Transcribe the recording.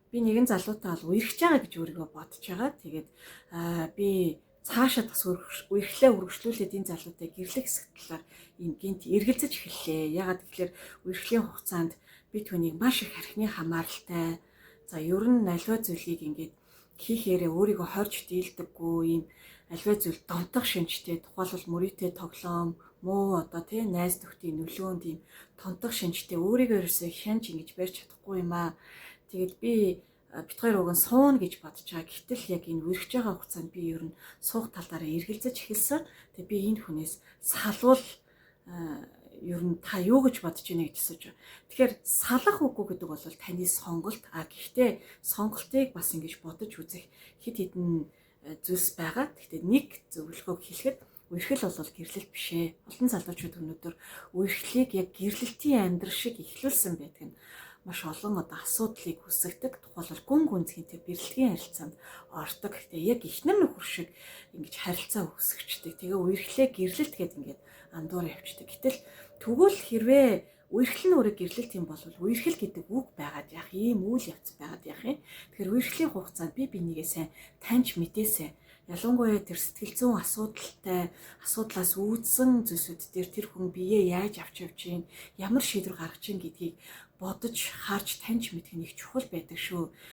Би нэгэн залуутай бол үерхэж байгаа гэж өөрийгөө бодож байгаа. Тэгээд би цаашаа бас үерхлээ үргэлжлүүлээд энэ залуутай гэрлэх хэсэг талаар ийм гинт эргэлзэж эхэллээ. Ягаад гэвэл үерхлийн хугацаанд би түүнийг маш их архины хамааралтай. За, ер нь аливаа зүйлийг ингээд хийхээрээ өөрийгөө хорж дийлдэггүй, ийм аливаа зүйл донтох шинжтэй, тухайлбал мөрийтэй тоглоом муу, одоо тий, найз нөхдийн нөлөөнд ийм тонтох шинжтэй, өөрийгөө ерөөсөө хянж ингэж барьж чадахгүй юм аа. Тэгээд би бит хоёр уг нь сууна гэж бодож байгаа. Гэтэл яг энэ үргэж байгаа хугацаанд би ер нь суух талаараа эргэлзэж эхэлсэн. Тэгээд би энэ хүнээс салвал ер нь та юу гэж бодож байна гэж асууж байгаа. Тэгэхээр салах үгүй гэдэг бол таны сонголт. А гэхдээ сонголтыг бас ингэж бодож үзэх хэд хэдэн зүйлс байгаа. Гэхдээ нэг зөвлөгөөг хэлэхэд үерхэл бол гэрлэлт биш ээ. Олон залуучууд өнөөдөр үерхлийг яг гэрлэлтийн амьдрал шиг эхлүүлсэн байдаг нь маш олон одоо асуудлыг үүсгэдэг. Тухайлбал гүн гүнзгий тэр бэрхлэгийн харилцаанд ордог. Тэгээ яг эхнэр нөхөр шиг ингэж харилцаа үүсгэждэг. Тэгээ үерхлээ гэрлэлт гээд ингээд андуур явчихдаг. Гэтэл тэгвэл хэрвээ үерхэл нь өөрөө гэрлэлт юм бол үерхэл гэдэг үг байгаад яах ийм үйл явц байгаад яах юм. Тэгэхээр үерхлийн хугацаанд би бинийгээ сайн таньж мэдээсэй. Ялангуяа тэр сэтгэл зүйн асуудалтай, асуудлаас үүдсэн зүйлсүүд дээр тэр хүн биеэ яаж авч явж гин, ямар шийдвэр гаргаж гин гэдгийг бодож харж таньж мэдэх нь их чухал байдаг шүү.